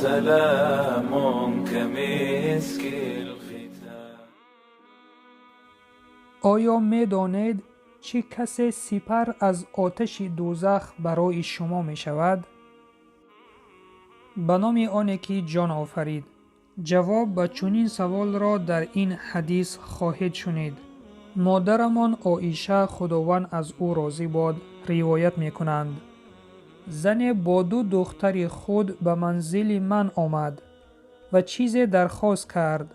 سلام كمسك الختام. Оё медонед, чӣ касе сипар аз оташи дӯзах барои шумо мешавад? Ба номи оне, ки ҷон офарид. Ҷавоб ба чунин саволро дар ин ҳадис хоҳед шунид. Модарамон Оиша, Худованд аз ӯ розӣ бод, ривоят мекунанд: зане бо ду духтари худ ба манзили ман омад ва чизе дархост кард.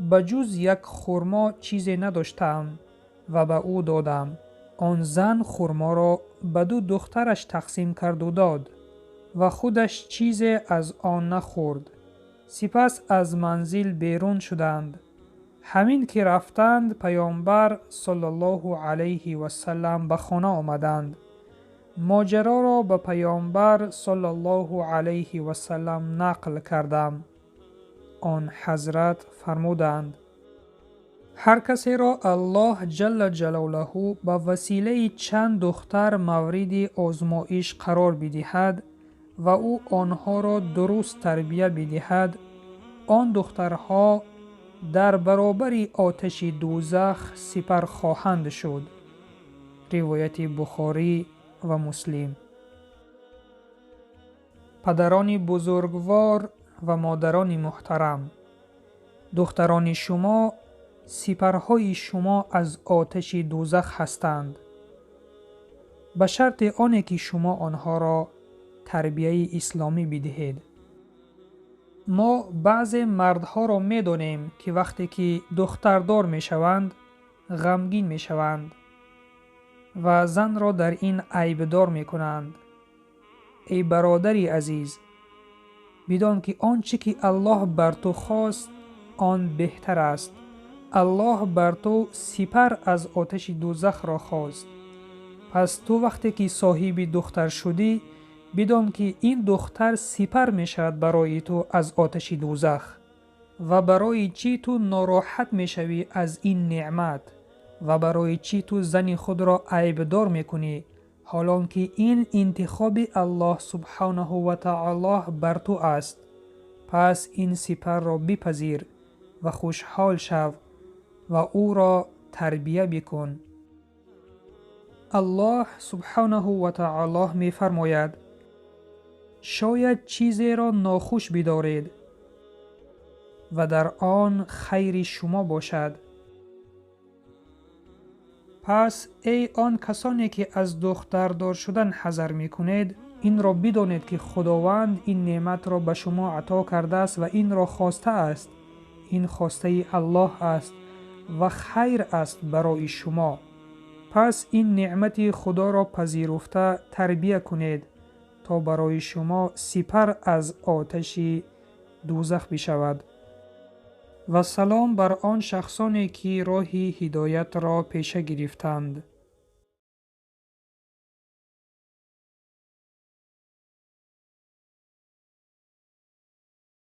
Ба ҷуз як хурмо чизе надоштам ва ба ӯ додам. Он зан хурморо ба ду духтараш тақсим карду дод ва худаш чизе аз он нахӯрд. Сипас аз манзил берун шуданд. Ҳамин ки рафтанд, Паёмбар саллаллоҳу алайҳи васаллам ба хона омаданд. Моҷароро ба Паёмбар саллаллоҳу алайҳи васаллам нақл кардам. Он ҳазрат фармуданд: ҳар касеро Аллоҳ ҷалла ҷалолаҳу ба василаи чанд духтар мавриди озмоиш қарор бидиҳад ва ӯ онҳоро дуруст тарбия бидиҳад, он духтарҳо дар баробари оташи дӯзах сипар хоҳанд шуд. Ривояти Бухорӣ ва Муслим. Падарони бузургвор ва модарони муҳтарам, духтарони шумо сипарҳои шумо аз оташи дӯзах ҳастанд, ба шарти оне ки шумо онҳоро тарбияи исломӣ бидиҳед. Мо баъзе мардҳоро медонем, ки вақте ки духтардор мешаванд, ғамгин мешаванд ва занро дар ин айбдор мекунанд. Эй бародари азиз, бидон, ки он чӣ ки Аллоҳ бар ту хост, он беҳтар аст. Аллоҳ бар ту сипар аз оташи дӯзахро хост. Пас ту вақте ки соҳиби духтар шудӣ, бидон, ки ин духтар сипар мешавад барои ту аз оташи дӯзах. Ва барои чӣ ту нороҳат мешавӣ аз ин неъмат? Ва барои чӣ ту зани худро айбдор мекунӣ, ҳолон ки ин интихоби Аллоҳ субҳонаҳу ва таоло бар ту аст? Пас ин сипарро бипазир ва хушҳол шав ва ӯро тарбия бикун. Аллоҳ субҳонаҳу ва таоло мефармояд: шояд чизеро нохуш бидоред ва дар он хайри шумо бошад. Пас эй он касоне, ки аз духтардор шудан ҳазар мекунед, инро бидонед, ки Худованд ин неъматро ба шумо ато кардааст ва инро хостааст. Ин хостаи Аллоҳ аст ва хайр аст барои шумо. Пас ин неъмати Худоро пазируфта тарбия кунед, то барои шумо сипар аз оташи дӯзах бишавад. Ва салом бар он шахсоне, ки роҳи ҳидоятро пеша гирифтанд.